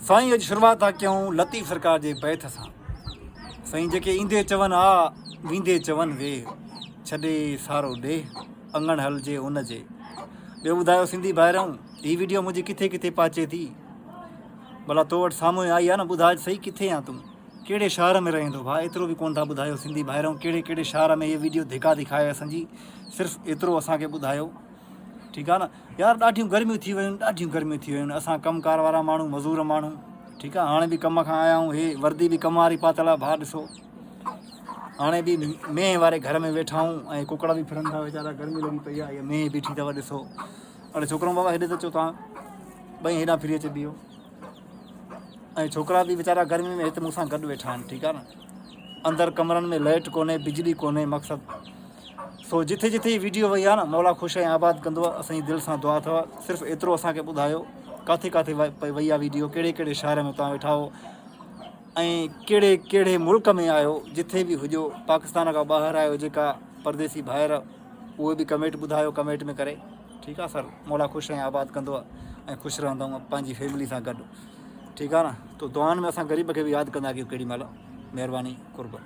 سائين اڄ شروعات ٿا ڪيون لطيف سرڪار جي بيت سان. سائين جيڪي ايندي چون آ ويندي چون وي ڇڏي سارو ڏيهه اڱڻ هلجي ان جي. ٻيو ٻڌايو سنڌي ڀائرؤ هي ويڊيو منهنجي ڪٿي ڪٿي پهچي ٿي ڀلا تو وٽ سامهون آئي آ نه ٻڌاء سهي ڪٿي آ تون ڪهڙي شهر ۾ رهين ٿو ڀاء ايترو به ڪون ٿا ٻڌايو سنڌي ڀائرؤ ڪهڙي ڪهڙي شهر ۾ هي ويڊيو ڌڪا ٿي کائي اسان جي صرف ايترو اسان کي ٻڌايو ٺيڪ آ نه يار ڏاڍيون گرميون ٿي ويون ڏاڍيون گرميون ٿي ويون اسان ڪم ڪار وارا ماڻهو مزور ماڻهو ٺيڪ آ هاڻي به ڪم کان آيا آهيون هي وردي به ڪم واري پاتل آ ڀاء ڏسو هاڻي به مينهن واري گهر ۾ ويٺا آهيون ۽ ڪڪڙا به ڦرن ٿا ويچارا گرمي لڳي پئي آ مينهن بيٺي اٿو ڏسو اڙي ڇوڪرو بابا هيڏي ته اچو تان ٻئي هيڏان ڦري اچي بيهو ۽ ڇوڪرا به ويچارا گرمي ۾ هت مون سان گڏ ويٺا آهن ٺيڪ آ نه اندر ڪمرن ۾ لائٽ ڪونهي بجلي ڪونهي مقصد سو جٿي جٿي هي ويڊيو وئي آ نه مولا خوش ۽ آباد ڪندو اسان جي دل سان دعا اٿو صرف ايترو اسان کي ٻڌايو ڪاٿي ڪاٿي وئي آ ويڊيو ڪهڙي ڪهڙي شهر ۾ توهان ويٺا هو ۽ ڪهڙي ڪهڙي ملڪ ۾ آهيو جٿي به هجو پاڪستان کان ٻاهر آهيو جيڪا پرديسي ڀائر اهي به ڪمينٽ ٻڌايو ڪمينٽ ۾ ڪري ٺيڪ آ سر مولا خوش ۽ آباد ڪندو ۽ خوش رهندو پنهنجي فيملي سان گڏ ٺيڪ آ نه تو دعائن ۾ اسان غريب کي به ياد ڪندا ڪيو ڪهڙي مهل مهرباني قرب.